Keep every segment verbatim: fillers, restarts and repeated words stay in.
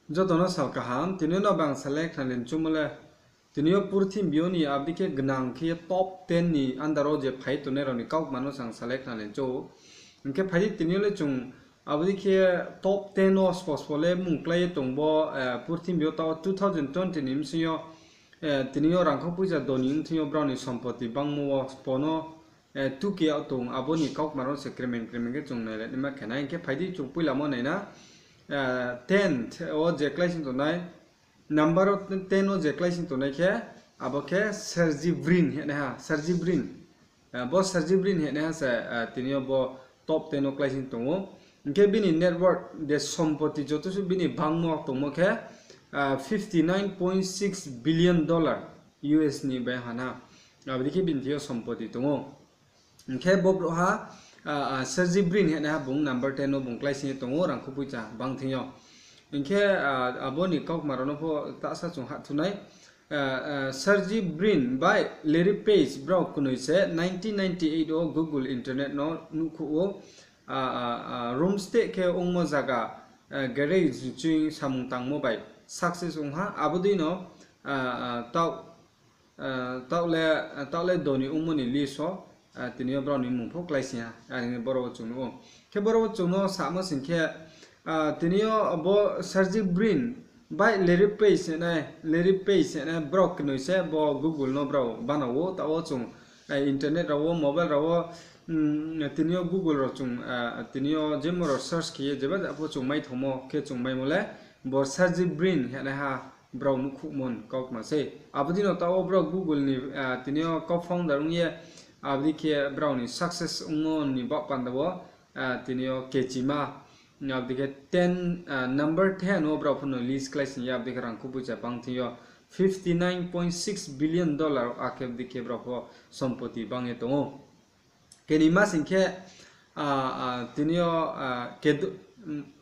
Joto no sal kaham, tini yo no bang salai khnalai choumo le, tini yo purthimbi yo ni abo dei khe gnang khe ye top ten ni under wo je phai tongnai rao ni kaukma no sang salai khnalai chou. Hing khe phai di tini yo le chung abo dei khe top ten wo spo spo le mung klái ye tong bo, purthimbi yo taoh two thousand twenty ni bsing yo, tini yo rangkhou poicha doni ongthing yo brao ni sompoti bangmo wo spo no tuke yag tong, abo ni kaukma rao se kremen kremen khe chung nailai naima khe nai. Hing khe phai di chung poilamo nai na, ten wo je kláising tongnai, number ten wo je kláising tongnai khe, abo khe Sergey Brin hingnaiha, Sergey Brin. Bo Sergey Brin hingnaiha se tini yo bo top ten wo kláising tong ou. Hing khe bini net worth de sompoti joto suh bini bangmo tongmo khe fifty nine point six billion dollar, U S ni bai ha na. Abo dei khe bini thing yo sompoti tong ou. Hing khe bo brouhha, Sergey Brin hingnaiha bung number ten wo bung kláising ye tong ou rangkhou poicha bang thing yo. Hing khe abo ni kaukma rao no pho tahsa chung hahthunai. Sergey Brin bai Larry Page brao knoi se nineteen ninety eight wo Google internet no nuhkhouh ou. Rom steh khe ongmo zaga, garage ching samung tangmo bai success ong ha, abo dei no, taoh le doni ongmo ni list wo tini yo brao ni mmung pho kláising ha, are hing ye boro wo chung nuh ou. Khe boro wo chung no samo sing khe, tini yo bo Sergey Brin bai Larry Page hingnai, Larry Page hingnai brao knoi se bo Google no brao bana ou, taoh wo chung internet rao wo, mobile rao wo, tini yo Google rao chung, tini yo jemo rao search khe ye jeba ja pho chung maithamo khe chung maimo le, bo Sergey Brin hingnaiha brao nuhkhouhmo ni kaukma sei. Abo dei no taoh wo brao Google ni, tini yo co-founder ong ye, abo dei khe brao ni success ongmo ni baoh panda wo, tini yo kechima, abo dei khe ten, number ten wo brao pho no list kláising ye, abo dei khe rangkhou poicha bang thing yo fifty nine point six billion dollar, akhe abo dei khe brao pho sompoti bang ye tong ou. Kenima sing khe, tini yo,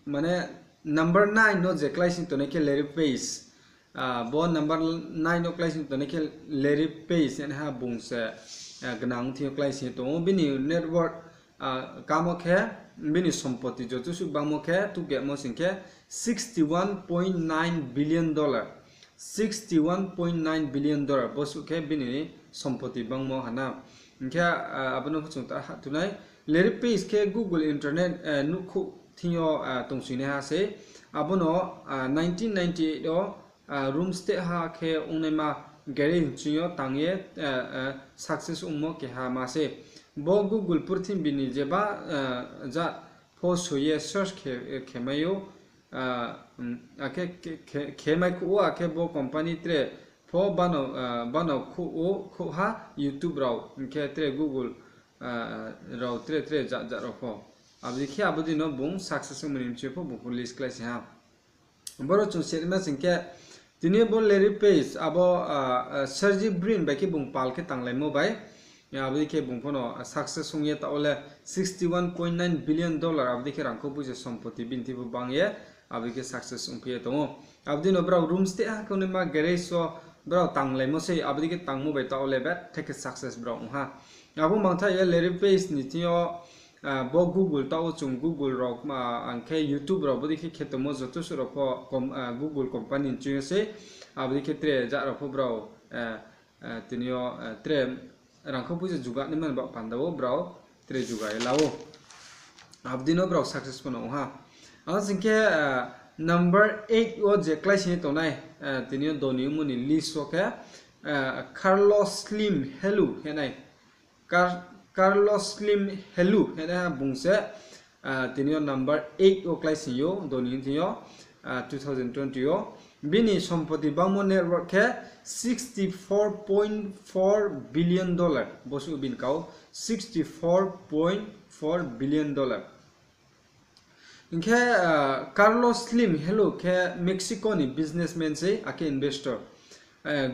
mane number nine no je kláising tongnai khe Larry Page. Bo number nine no kláising tongnai khe Larry Page hingnaiha bung se gnang thing yo kláising tong ou. Bini net worth, kamo khe, bini sompoti joto suh bangmo khe, tukemo sing khe sixty one point nine billion dollar. Sixty one point nine billion dollar bo suh khe bini sompoti bangmo ha na. Hing khe, abo no pho chung ta hahthunai. Larry Page khe Google internet nuhkhouh thing yo tongsoinaiha sei. Abo no nineteen ninety eight wo Rom steh ha khe ongnaima garage ching yo tang ye success ongmo keha ma sei. Bo Google purthimbi ni jeba ja pho soi ye search khe, khemai ou, akhe khe, khe, khemai khouh ou, akhe bo company tre pho bano, bano khouh ou, khouh ha YouTube rao, hing khe tre Google rao tre tre ja, ja rao pho. Abo dei khe abo dei no bung success ongmo ni bsing yo pho bung pho list kláising ha. Boro chung sehma sing khe, tini bo Larry Page, abo, Sergey Brin bai khe bung pal khe tanglaimo bai, abo dei khe bung pho no success ong ye taoh wo le sixty one point nine billion dollar abo dei khe rangkhou poicha sompoti bini thing pho bang ye, abo dei khe success ongphi ye tong ou. Abo dei no brao Rom steh ha khe ongnaima garage wo brao tanglaimo sei, abo dei khe tangmo bai taoh wo le bethe khe success brao ong ha. Abo mangtha ye Larry Page ni thing yo, bo Google taoh wo chung Google rao, ang khe YouTube rao bo dei khe khe tongmo joto suh rao pho Google company ni ching yo sei, abo dei khe tre ja rao pho brao, tini yo, tre rangkhou poicha juga naima ni baoh panda wo brao tre juga ye la ou. Abo dei no brao success pho no ong ha. Abo sing khe, number eight wo je kláising ye tongnai, tini yo doni ongmo ni list wo khe, Carlos Slim Helú hingnai. Carlos Slim Helú hingnaiha bung se, tini yo number eight wo kláising ou, doni thing yo, two thousand twenty yo. Bini sompoti bangmo net worth khe sixty four point four billion dollar. Bo suh bini kau, sixty four point four billion dollar. Hing khe, Carlos Slim Helú khe Mexico ni businessman sei, akhe investor.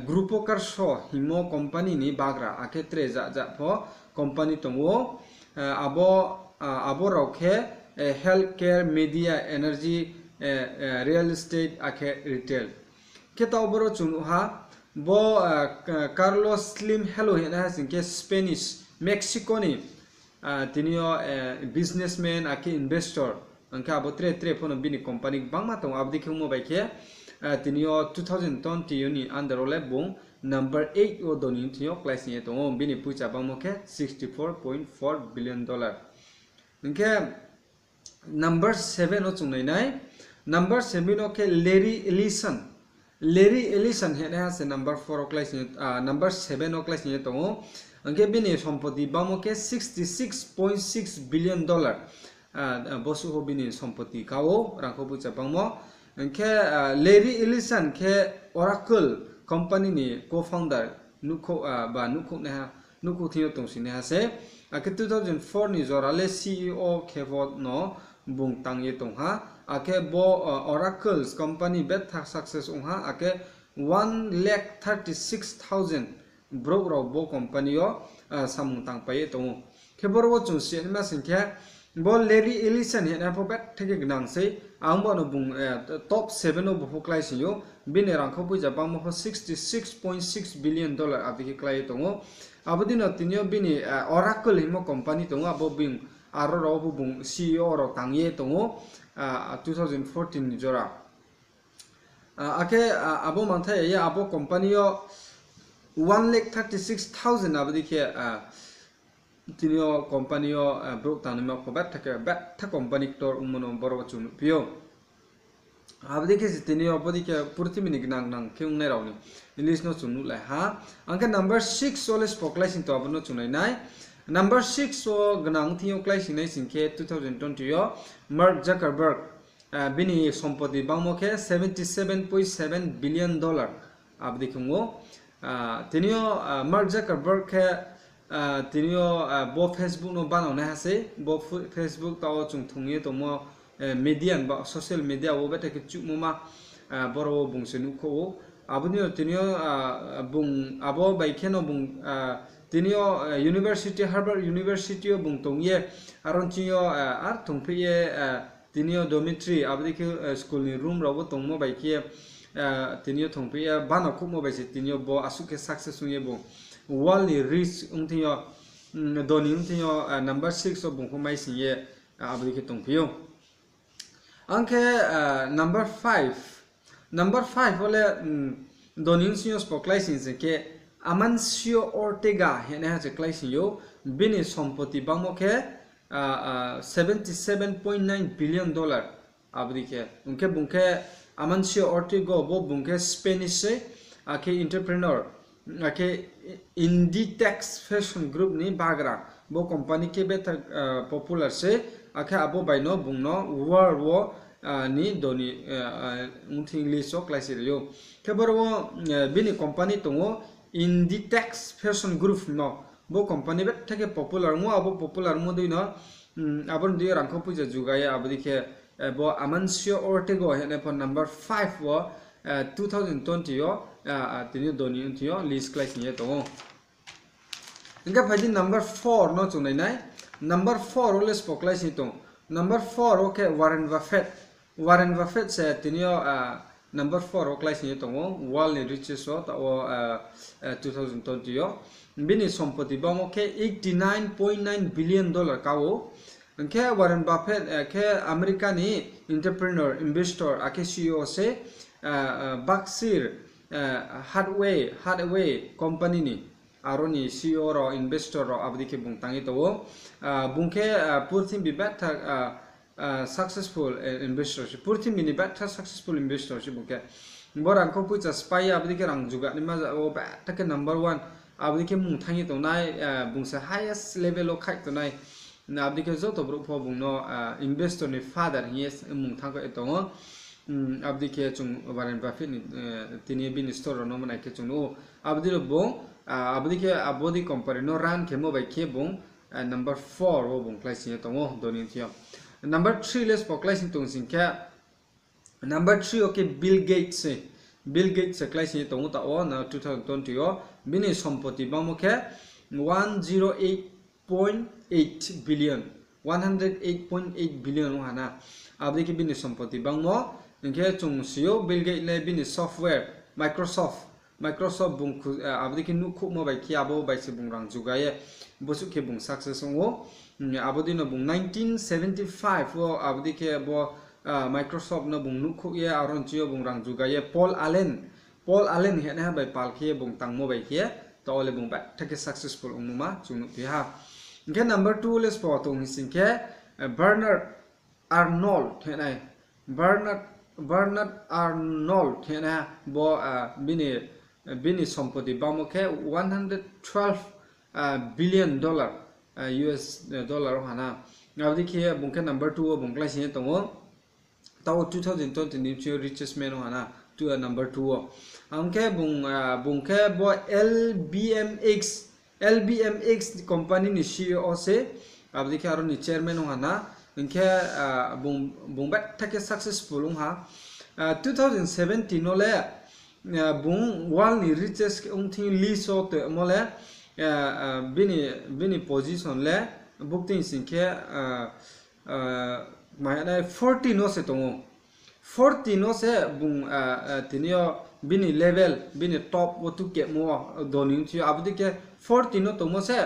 Grupo Carso hingmo company ni bagra, akhe tre ja ja pho company tong ou. Abo, abo rao khe, healthcare, media, energy, real estate, akhe retail. Khe taoh boro chung nuh ha, bo, Carlos Slim Helú hingnaiha sing khe Spanish, Mexico ni, tini yo, businessman akhe investor. Hing khe abo tre tre pho no bini company gbangma tong ou, abo dei khe ongmo bai khe, tini yo two thousand twenty yo ni under wo le bung number eight wo doni thing yo kláising ye tong ou, bini poicha bangmo khe sixty four point four billion dollar. Hing khe number seven wo chung nai nai. Number seven wo khe Larry Ellison. Larry Ellison hingnaiha se number four wo klái, number seven wo kláising ye tong ou. Hing khe bini sompoti bangmo khe sixty six point six billion dollar. Bosuh wo bini sompoti ka ou, rangkhou poicha bangmo. Hing khe Larry Ellison khe Oracle company ni co-founder, nouhkhouh, ba nouhkhouhnaiha, nouhkhouh thing yo tongsinaiha se. Akhe two thousand four ni jora le C E O khe pho no bung tang ye tong ha. Akhe bo Oracle company betha success ong ha, akhe one lakh thirty six thousand brouh rao bo company yo samung tangpai ye tong ou. Khe boro wo chung sinaima sing khe, bo Larry Ellison hingnaiha pho betha khe gnang sei, ang bo no bung top seven wo bo pho kláising ou, bini rangkhou poicha bangmo pho sixty six point six billion dollar abo dei khe klái ye tong ou. Abo dei no tini yo bini Oracle hingmo company tong ou, abo bini aro rao pho bung C E O rao tang ye tong ou, two thousand fourteen ni jora. Akhe abo mangthai ya ye abo company yo one lakh thirty six thousand abo dei khe tini yo company yo brouh tangnaima pho betha khe, betha company ktor ongmo no boro wo chung nuhphi ou. Abo dei khe se tini yo bo dei khe purthimbi ni gnang gnang khe ongnai rao ni list no chung nuhlai ha. Ang khe number six wo le sbo kláising tong, abo no chung nai nai. Number six wo gnang thing yo kláisingnai sing khe two thousand twenty yo Mark Zuckerberg, bini sompoti bangmo khe seventy seven point seven billion dollar abo dei khe ong ou. Tini yo Mark Zuckerberg khe tini yo bo Facebook no banao naiha sei, bo Facebook taoh wo chung thung ye tongmo, media ba social media wo betha khe chuhmo ma, boro wo bung se nuhkhouh ou. Abo dei no tini yo bung abo bai khe no bung tini yo university, Harvard University yo bung tong ye, aro ni ching yo ar thongphi ye, tini yo dormitory abo dei khe school ni room rao wo tongmo bai khe, tini yo thongphi ye bano khouhmo bai se tini yo bo asuh khe success ong ye bung world ni rich ong thing yo, doni ong thing yo, number six wo bung pho maising ye abo dei khe tongphi ou. Ang khe number five wo le doni ong sing yo sbo kláising sing khe Amancio Ortega hingnaiha se kláising ou, bini sompoti bangmo khe seventy seven point nine billion dollar abo dei khe. Ong khe bung khe Amancio Ortega bo bung khe Spanish sei, akhe entrepreneur, akhe Inditex Fashion Group ni bagra. Bo company khe betha popular sei, akhe abo bai no bung no world wo ni doni ong thing list wo kláisi ri ou. Khe boro wo bini company tong ou Inditex Fashion Group no. Bo company betha khe popular ong ou, abo popular ongmo dei no, abo ni dei yo rangkhou poicha juga ye, abo dei khe bo Amancio Ortega hingnai pho number five wo two thousand twenty yo tini yo doni ong thing yo list kláising ye tong ou. Hing khe phai di number four no chung nai nai. Number four wo le sbo kláising tong. Number four wo khe Warren Buffett. Warren Buffett se tini yo number four wo kláising ye tong ou world ni richest wo taoh wo two thousand twenty yo. Bini sompoti bangmo khe eighty nine point nine billion dollar ka ou. Hing khe Warren Buffett khe America ni entrepreneur, investor akhe C E O se, Berkshire Hathaway, Hathaway company ni aro ni C E O rao, investor rao abo dei khe bung tang ye tong ou. Bung khe purthimbi betha successful investor se, purthimbi ni betha successful investor se bung khe. Bo rangkhou poicha sphái ye abo dei khe rang juga naima wo betha khe number one abo dei khe mung thanng ye tongnai, bung se highest level wo khaih tongnai. Abo dei khe joto brouh pho bung no investor ni father hing ye mung thanng ye tong ou. Abo dei khe chung Warren Buffett ni tini bini story rao no nai khe chung nuh ou. Abo dei ro bung, abo dei khe abo dei company no run khemo bai khe bung number four wo bung kláising ye tong ou doni thing yo. Number three le sbo kláising tong sing khe, number three wo khe Bill Gates se. Bill Gates se kláising ye tong ou taoh wo na two thousand twenty yo. Bini sompoti bangmo khe one zero eight point eight billion, one hundred eight point eight billion ong ha na. Abo dei khe bini sompoti bangmo. Hing khe chung si ou Bill Gates le bini software, Microsoft, Microsoft bung khu-, abo dei khe nuhkhouhmo bai khe abo bai se bung rang juga ye, bosuh khe bung success ong ou. Abo dei no bung nineteen seventy five wo abo dei khe bo Microsoft no bung nuhkhouh ye, aro ni ching yo bung rang juga ye, Paul Allen, Paul Allen hingnaiha bai pal khe ye bung tangmo bai khe ye, taoh wo le bung batha khe successful ongmo ma chung nuhphi ha. Hing khe number two le sbo tong hing sing khe, Bernard Arnault hingnai, Bernard, Bernard Arnault hingnaiha bo, bini, bini sompoti bangmo khe one hundred twelve billion dollar, U S dollar ong ha na. Abo dei khe bung khe number two wo bung kláising ye tong ou. Taoh wo two thousand twenty ni bsing yo richest man ong ha na, number two wo. Ang khe bung, bung khe bo L V M X, L V M X company ni C E O se, abo dei khe aro ni chairman ong ha na, hing khe, bung, bung batha khe successful ong ha. Two thousand seventeen no le, bung world ni richest ong thing list wo toimo le, bini, bini position le, bukti sing khe, mai nai forty no se tong ou. Forty no se bung, tini yo bini level, bini top wo tukemo wo doni ong thi yo. Abo dei khe forty no tongmo se,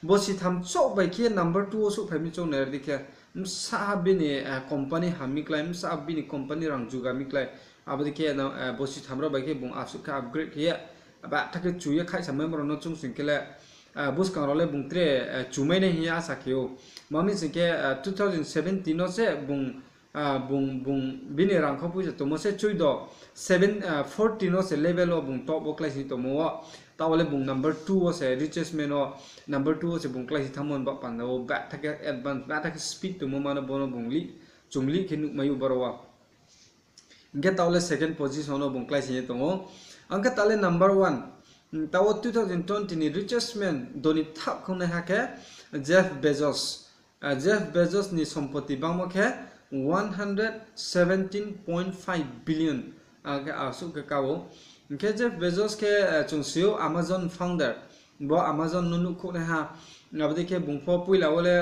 bo sitham chouh bai khe number two wo souhphai mi chung nai dei khe, bsa bini company ham mi klái, bsa bini company rang juga mi klái. Abo dei khe, bo sitham rao bai khe bung asuh khe upgrade khe ye, batha khe chu ye khaihsamai rao no chung sing khe le, buskang rao le bung tre chumai nai hing ye asa khe ou. Ma mi sing khe, two thousand seventeen no se bung, bung, bung bini rangkho poisa tongmo se choido, seven, forty no se level wo bung top wo kláising tongmo wo. Taoh wo le bung number two wo se richest man wo, number two wo se bung kláising thanngmo ni baoh panda wo batha khe advance, batha khe speed tongmo ma no bo no bung lih, chung lih khe nuhmai ou boro wo. Hing khe taoh le second position no bung kláising ye tong ou. Ang khe taoh le number one, taoh wo two thousand twenty ni richest man, doni thaoh khongnaiha khe Jeff Bezos. Jeff Bezos ni sompoti bangmo khe one hundred seventeen point five billion, ang khe asuh khe ka ou. Hing khe Jeff Bezos khe, chung si ou Amazon founder, bo Amazon no nuhkhouhnaiha. Abo dei khe bung pho poila wo le,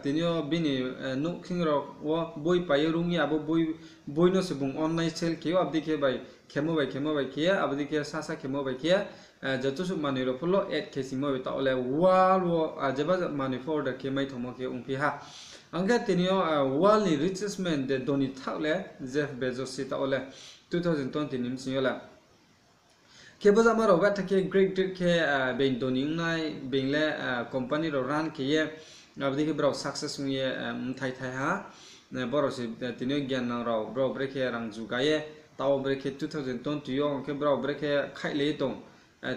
tini yo bini, nouhkhing rao wo boi pai ye rung ye, abo boi, boi no se bung online sell khe ou, abo dei khe bai khemo bai khemo bai khe ye, abo dei khe sasa khemo bai khe ye, joto suh manoi rao pho lo add khe singmo bai taoh wo le world wo, jeba manoi pho order khe maithongmo khe ongphi ha. Ang khe tini yo, world ni richest man de doni thaoh le Jeff Bezos se taoh wo le two thousand twenty ni bsing yo le. Khe bo jama rao batha khe great great khe, being doni ong nai, being le, company rao run khe ye, abo dei khe brao success ong ye, mthai thai ha. Brao se, tini yo gyan nang rao, brao brekhe rang juga ye, taoh wo brekhe two thousand twenty yo ong khe brao brekhe khaihlai ye tong.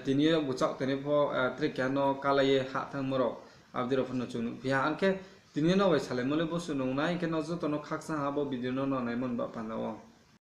Tini yo buchaoh tini pho, tre keha no kalai ye hah thanngmo rao, abo dei rao pho no chung nuhphi ha. Ang khe tini yo no bai salaimo le bosuh nung nai, hing khe no joto no khakchang ha bo video no nang naimo ni baoh panda wo.